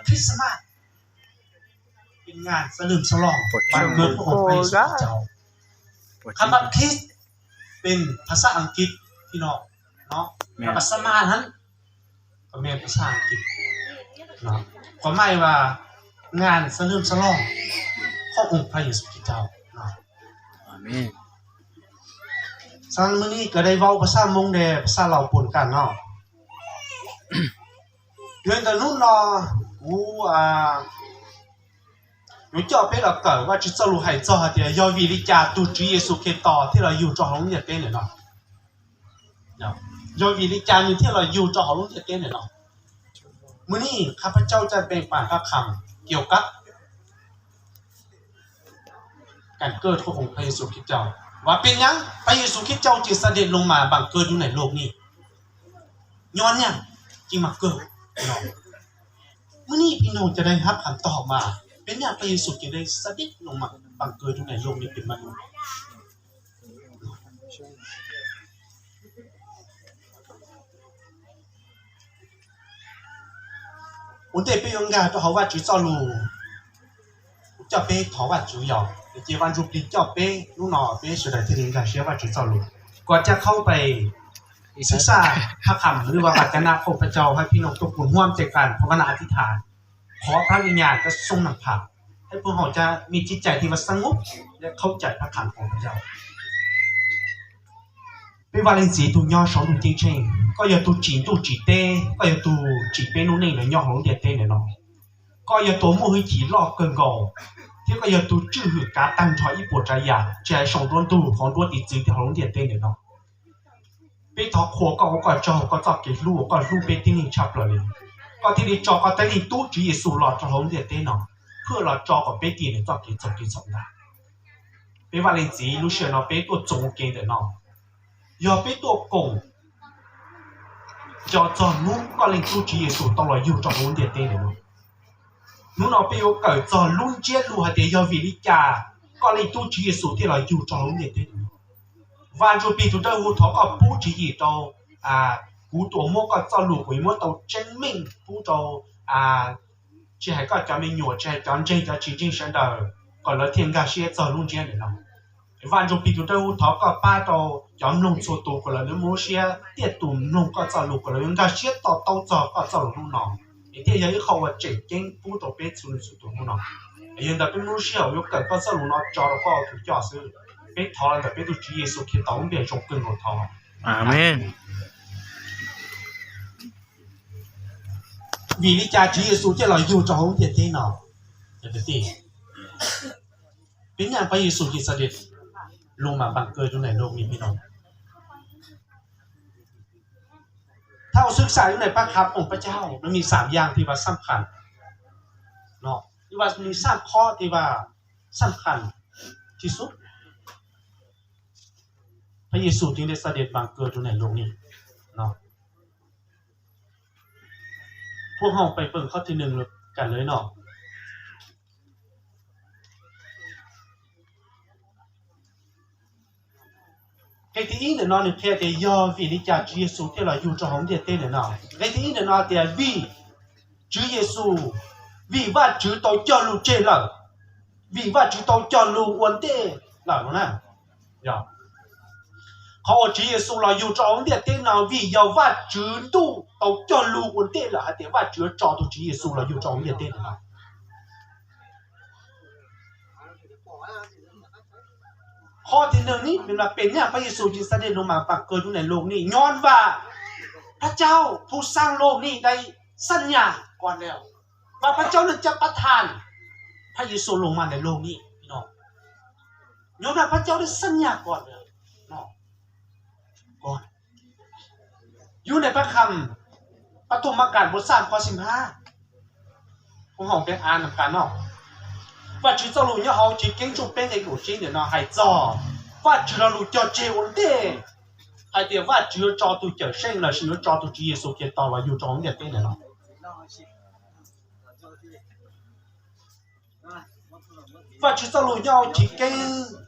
Christmas เป็นงานเฉลิมฉลองวันเกิดพระองค์พระเยซูคริสต์เจ้า คำว่า Christ เป็นภาษาอังกฤษ พี่น้องเนาะ แล้วก็ Christmas นั้นก็เป็นภาษาอังกฤษเนาะ ก็หมายว่า งานเฉลิมฉลองขององค์พระเยซูคริสต์เจ้าเนาะ Amen. Sang มื้อนี้ก็ได้เว้าภาษามงแด่ภาษาลาวปนกันเนาะ Yog li ntawd hnub no kuv yuav coj peb los kawm Vajtswv txoj lus hais txog hais tias yog vim li cas tus Tswv Yexus Khetos thiaj los yug rau hauv lub ntiaj teb ntawm no. Yog vim li cas nws thiaj los yug rau hauv lub ntiaj teb ntawm no. Mus ni khab pab caub caj npeej pam kab kham kio kab kam kawj rau hauv Paj Yexus Khetos. Vas peb nyab Paj Yexus Khetos ces xa dej loos mas npam kawj dub naim loog ni. Nyob nyaj ces mas kawj. Mus ni peb noog cov dej hab kham tog mas peb nyab Paj Yexus ces dej xa dej loos mas npam kawj dub naim loog ni peb mas Ua ntej peb yuav nkag rau hauv Vajtswv txoj lus, kuv coj peb thov Vajtswv yog, ces Vaj Ntsuj Plig coj peb, hnub no peb sawv daws thiaj li nkag siab Vajtswv txoj lus. Kom caj khaub pais xwb saj thab kham lwm vas vas caj nab qhauj paj cau hab pib noog tuaj pus huam tej qas phov vas nas a thib thas, qhov phab li nyas cov xoo nam pham, hab pub hauv caj me tsis cais ti vas xab ngub, lawv qhaub cais thab kham qhauj paj cau. Peb Vaj Leej Txiv tug nyob saum ntuj ceeb tsheej, koj yog tug tsim ntuj tsim teb, koj yog tug tsim peb lub neej los nyob hauv lub ntiaj teb ntawm no. Koj yog tus muaj hwj chim loj kawg nkaus, thiab koj yog tus tswj hwm kav tag nrho ib puas tsav yam, tsis hais saum nruab ntug, hauv nruab tiv txwv thiab hauv lub ntiaj teb ntawm no. Peb thov qhuas koj ua koj tsaug koj txoj kev hlub uas koj hlub peb tib neeg tshaj plaws li. Koj thiaj li tso koj Tib Leeg Tub Tswv Yexus los rau hauv lub ntiaj teb no, phwj los tso kom peb txais nws txoj kev txaus kev txhaum ntag. Peb Vaj Leej Txiv, lub sij hawm no peb tuaj txoos ua ke ntawm no, yog peb tuaj koom nco txog hnub koj Leej Tub Tswv Yexus tau los yug rau hauv lub ntiaj teb ntawm no. Hnub no peb yuav kawm txog lub ntsiab lus hais tias yog vim li cas koj Leej Tub Tswv Yexus thiaj los yug rau hauv lub ntiaj teb ntawm no. Vaj Ntsuj Plig tus dawb huv, thov koj pub tswv yim rau kuv tus uas muab koj txoj lus kuv yuav muab tau tseeb meej pub rau tsis hais koj cov me nyuam, tsis hais cov ntseeg cov tsis ntseeg sawv daws, kom lawv thiaj nkag siab txog lub ntsiab ntawm no. Vaj Ntsuj Plig tus dawb huv, thov koj pab rau cov mloog txhua tus kom lawv muaj lub siab tiaj tus mloog koj txoj lus kom lawv yuav nkag siab to taub txog koj txoj lus hnub no, es thiaj yog ib qho uas tseem ceeb pub rau peb txhua leej txhua tus hnub no. Es yog li ntawd peb muab lub sij hawm yuav kawm koj txoj lus no tso rau koj ua tus coj xwb. Peb thov los ntawm peb tus Tswv Yexus Khetos lub npe zoo kawg nkaus thov. Amees. Vim li cas Tswv Yexus thiaj los yug rau hauv lub ntiaj teb no? Peb nyaam Paj Yexus ces xa dej loos mas npam kawg dub naim loog ni peb no. Thaum xwb xam lub nais pab kham oom pab cauj no, nws xam yas ti vas xam kham, no, ti vas nws xam qhov ti vas xam kham tsis xub. Paj Yexus ces dej xa dej npam kawg dub naim loog ni, no. Phua hauj pais peem qhov thib neeg kam lawv no. Nqe thib ib ntawm no nws qhia tias yog vim li cas Tswv Yexus thiaj los yug rau hauv ntiaj teb ntawm no. Nqe thib ib ntawm no tias vim Tswv Yexus, vim Vajtswv tau cog lus tseg lawm, vim Vajtswv tau cog lus ua ntej lawm no na. Qhov uas Tswv Yexus los yug rau hauv ntiaj teb no vim yog Vajtswv Ntuj tau cog lus ua ntej lawm hais tias Vajtswv yuav tso tus Tswv Yexus los yug rau hauv ntiaj teb no. Qhov thib neeg ni, peb nyaam Paj Yexus ces xa dej loos mas npam kawg dub naim loog ni, nyob vam Phaj Cauj phu xaab loog ni dai xab nyas koj lawm, vam Phaj Cauj lawv caj pab thas Phaj Yexus loos mas dai loog ni, nyob vam Phaj Cauj dai xab nyas koj lawm. Yug nais pab kham, pab tuaj mab kas npua xaj koj xim hab, kuv haum peb av nam kas no. Vajtswv txoj lus nyob hauv Chiv Keeb tshooj peb nqe kaum tsib ntawm no hais txog Vajtswv lo lus cog tseg ua ntej hais tias Vajtswv yuav tso tus Cawmseej lossis yuav tso tus Tswv Yexus Khetos los yug rau hauv ntiaj teb ntawm no. Vajtswv txoj lus nyob hauv Chiv Keeb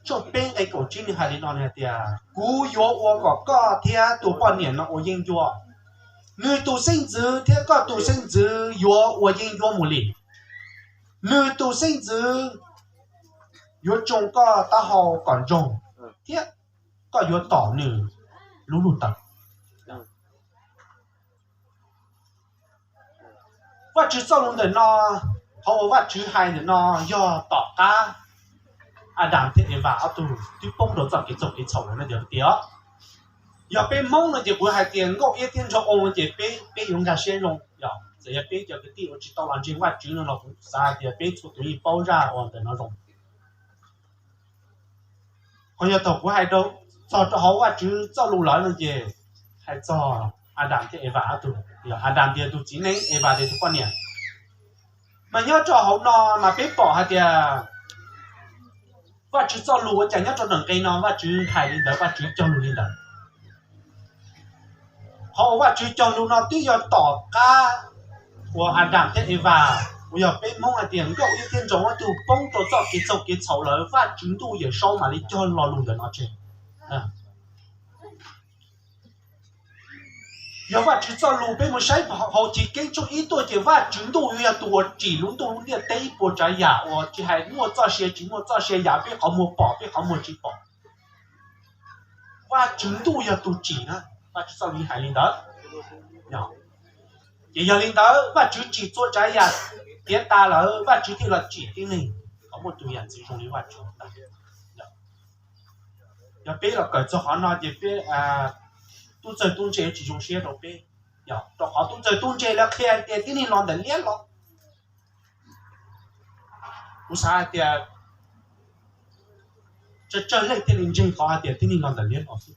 tshooj peb nqe kaum tsib nws hais li no, nws hais tias, kuv yuav ua kom koj thiab tus poj niam no ua yeeb ncuab. Nws tus xeeb ntxwv thiab koj tus xeeb ntxwv yuav ua yeeb ncuab mus li. Nws tus xeeb ntxwv yuav tsoo koj taub hau kom ntsoog thiab koj yuav tom nws lub lub taw. Vajtswv txoj lus ntawm no, qhov uas Vajtswv hais ntawm no yog tom qab Adas thiab Evas ob tug twb poob rau txoj kev txaug kev txhaum lawm no tiag tiag. Yog peb Hmoob no ces kuv hais tias nkauj iab thiab nraug oo ces peb, peb yuav nkag siab zoo. Txawm yog peb cov kwv tij uas tsis tau los ntseeg Vajtswv no los kuv xav hais tias peb txhua tus yeej paub zaj uas ntawm no zoo. Ho yog thaum kuv hais txog rau hauv Vajtswv txoj lus lawm no ces hais txog Adas thiab Evas ob tug. Yog Adas tias tus txiv neej, Evas tias tus poj niam. Mas nyob rau hauv no mas peb pom hais tias Vajtswv txoj lus ua cas nyob rau nram nqe no Vajtswv hais li ntawd, Vajtswv cog lus li ntawd. Qhov uas Vajtswv cog lus no twb yog tom qab uas Adas thiab Evas uas yog peb Hmoob hais tias nkauj iab thiab nraug oo ob tug poob rau txoj kev txaug kev txhaum lawm, Vajtswv ntuj Yawmsaub mam li cog lo lus ntawm no tseg. Yog Vajtswv txoj lus peb mus saib hauv Chivkeeb tshooj ib tuaj ces Vajtswv ntuj yuav yog tus uas tsim lub ntuj lub ntiaj teb ib puas tsav yam uas tsis hais muaj txoj sia tsis muaj txoj sia, yam peb qhov muag pom peb qhov muag tsis pom. Vajtswv ntuj yog tus tsim na, Vajtswv txoj lus hais li ntawd. Ces yog li ntawd Vajtswv tsim txhua tsav yam tiav tas lawm Vajtswv thiaj los tsim tib neeg kom muaj tus yam ntxwv zoo li Vajtswv tas. Yog peb los kawm txog qhov no ces peb tub txawg tub ntse tsis zoo siab rau peb, rau qhov tub txawg tub ntse lawv qhia hais tias tib neeg los ntawm liab los. Kuv xav hais tias tsawg tsawg leej thiaj li ntseeg qhov hais tias tib neeg los ntawm liab los xwb.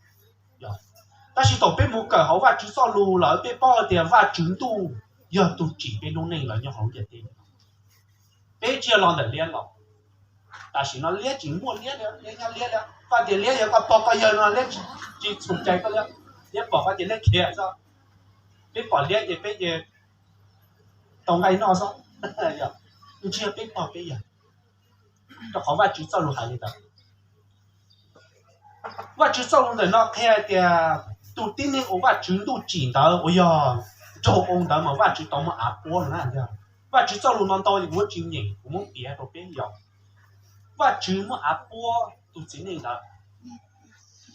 Tab sis thaum peb mus kawm hauv Vajtswv txoj lus lawm peb paub hais tias Vajtswv ntuj yog tus tsim peb lub neej los nyob hauv ntiaj teb. Peb tsis yog los ntawm liab los. Tam sim no liab tsis muaj liab li, liab nyob liab li. Koj tias liab yog koj pog koj yawg no liab tsis txhum cai koj li. Liab pom koj ces liab khiav xwb. Peb pom liab ces peb ces tau nqaij noj xwb. Ntshe peb pog peb yawg, rau qhov Vajtswv txoj lus hais li ntawd. Vajtswv txoj lus ntawm no qhia hais tias tus tib neeg uas Vajtswv ntuj tsim ntawd uas yog nraug oo ntawd mas Vajtswv tau muab av puab no na. Vajtswv txoj lus no ntau ces kuv tsis nyeem, kuv muab piav rau peb yom. Vajtswv muab av puab tus txiv neej ntawd.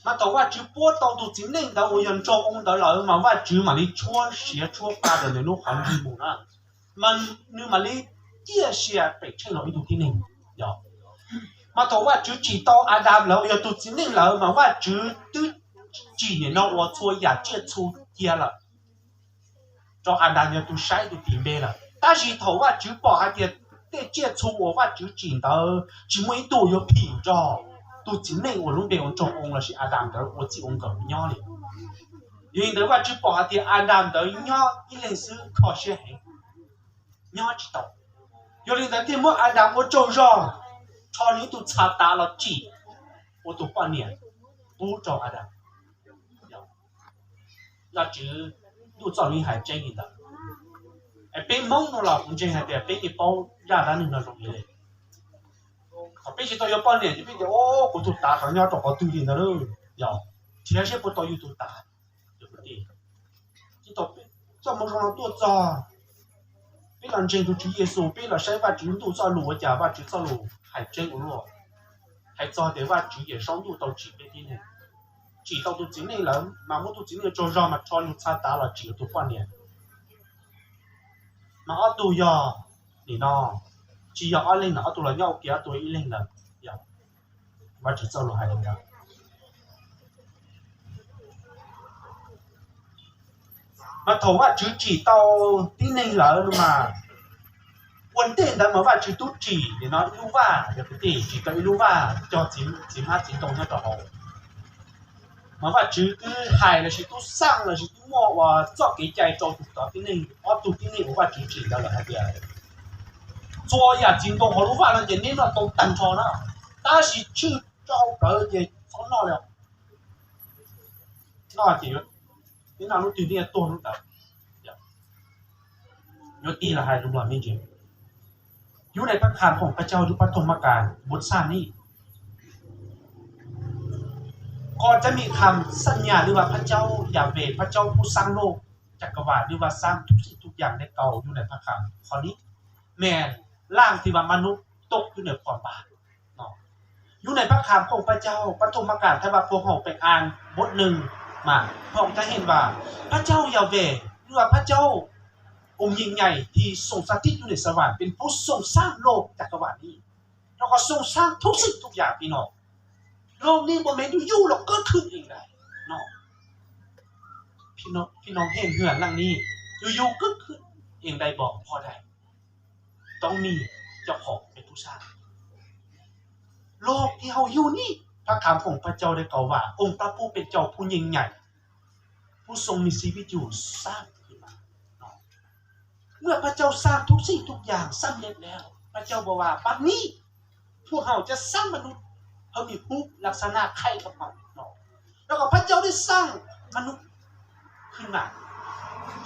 Mas thaum Vajtswv puab tau tus txiv neej ntawd uas yog nraug oo ntawd lawm mas Vajtswv mam li tshuab siav tshuab pa rau nws lub qhov ntswg mus na. Mas nws mam li ciaj sia pem tsheej los ib tug tib neeg. Mas thaum Vajtswv tsim tau Adas lawm uas yog tus txiv neej lawm mas Vajtswv twb tsim nim no ua txhua yam tsiaj txhu cia lawm rau Adas yog tus saib tus tis npe lawm. Tab sis thaum Vajtswv pom hais tias tej tsiaj txhu uas Vajtswv tsim ntawd tsis muaj ib tug yuav phim nrog tus txiv neej uas lub npe ua nraug oo lossis Adas ntawd ua txij ua nkawm nyob li. Yog li ntawd Vajtswv pom hais tias Adas ntawd nyob ib leeg xwb kho siab heev, nyob tsis tau. Yog li ntawd thiaj muab Adas ua tsaug zog, rho nws ib tug txha tav los tsim ua tus poj niam pub rau Adas. Vajtswv ntuj txoj lus hais tseeb li ntawd. Peb Hmoob no los kuv ntseeg hais tias peb yeej paub zaj dab neeg no zoo li. Thaum peb tsis tau yuav poj niam ces peb tias, o, kuv tus tav xyov nyob rau qhov twg li ntawd. Yog, nrhiav seb puas tau yus tus tav. Thaum peb txoj moo zoo no tuaj txog, peb los ntseeg tus Tswv Yexus, peb los saib Vajtswv ntuj txoj lus ua cas Vajtswv txoj lus hais tseeb ua luaj. Hais txog tias Vajtswv Yawmsaub ntuj tau tsim peb tib neeg, tsim tau tus txiv neej lawm mas muab tus txiv neej tsaug zog mas rho nws txha tav los tsim ua tus poj niam. Mas ob tug yog nim no tsis yog ob leeg lawm, ob tug los nyob ua ke ob tug ib leeg lawm. Yog, Vajtswv txoj lus hais li ntawd. Mas thaum Vajtswv tsim tau tib neeg lawm no mas, ua ntej ntawd mas Vajtswv twb tsim nim no ib lub vaj, yog kwv tij, tsim tau ib lub vaj cog txiv hmab txiv ntoo nyob rau hauv. Mas Vajtswv twb hais lossis twb xaj lossis twb muaj ua txoj kev cai rau tus cov tib neeg, ob tug tib neeg uas Vajtswv tsim ntawd lawm hais tias, txhua yam txiv ntoo hauv lub vaj no ces neb noj tau tag nrho na, tab sis tshwj rau hauv plawv ces txhob noj li. Noj ces neb noj lub twg neb yuav tuag lub ntawd. Yuav tig los hais lus los me ntsis, อยู่ในพระคำของพระเจ้า หรือพระธรรมกาย บทสั้นนี้ ก็จะมีคำสัญญา หรือว่าพระเจ้ายาห์เวห์ พระเจ้าผู้สร้างโลก จักรวาล หรือว่าสร้างทุกสิ่งทุกอย่างได้เก่า อยู่ในพระคัมภีร์ข้อนี้ แม่นร่างที่ว่ามนุษย์ตกอยู่ในความบาปเนาะ อยู่ในพระคัมภีร์ของพระเจ้า ปฐมกาล ถ้าว่าพวกเราไปอ่านบทหนึ่งมา พวกเราจะเห็นว่าพระเจ้ายาห์เวห์ หรือว่าพระเจ้าองค์ยิ่งใหญ่ที่ทรงสถิตอยู่ในสวรรค์ เป็นผู้ทรงสร้างโลกจักรวาลนี้ แล้วก็ทรงสร้างทุกสิ่งทุกอย่างพี่น้อง โลกนี้บ่แม่นอยู่ๆแล้วเกิดขึ้นเองได้เนาะ พี่น้อง พี่น้องเห็นเฮือนหลังนี้ อยู่ๆเกิดขึ้นเองได้บ่ บ่ได้ ต้องมีเจ้าของเป็นผู้สร้าง โลกที่เราอยู่นี่ พระคำของพระเจ้าได้กล่าวว่า องค์พระผู้เป็นเจ้าผู้ยิ่งใหญ่ ผู้ทรงมีชีวิตอยู่สร้างขึ้นมาเนาะ เมื่อพระเจ้าสร้างทุกสิ่งทุกอย่างสำเร็จแล้ว พระเจ้าบอกว่าบัดนี้ พวกเราจะสร้างมนุษย์ให้มีรูปลักษณะคล้ายกับเราเนาะ แล้วก็พระเจ้าได้สร้างมนุษย์ขึ้นมา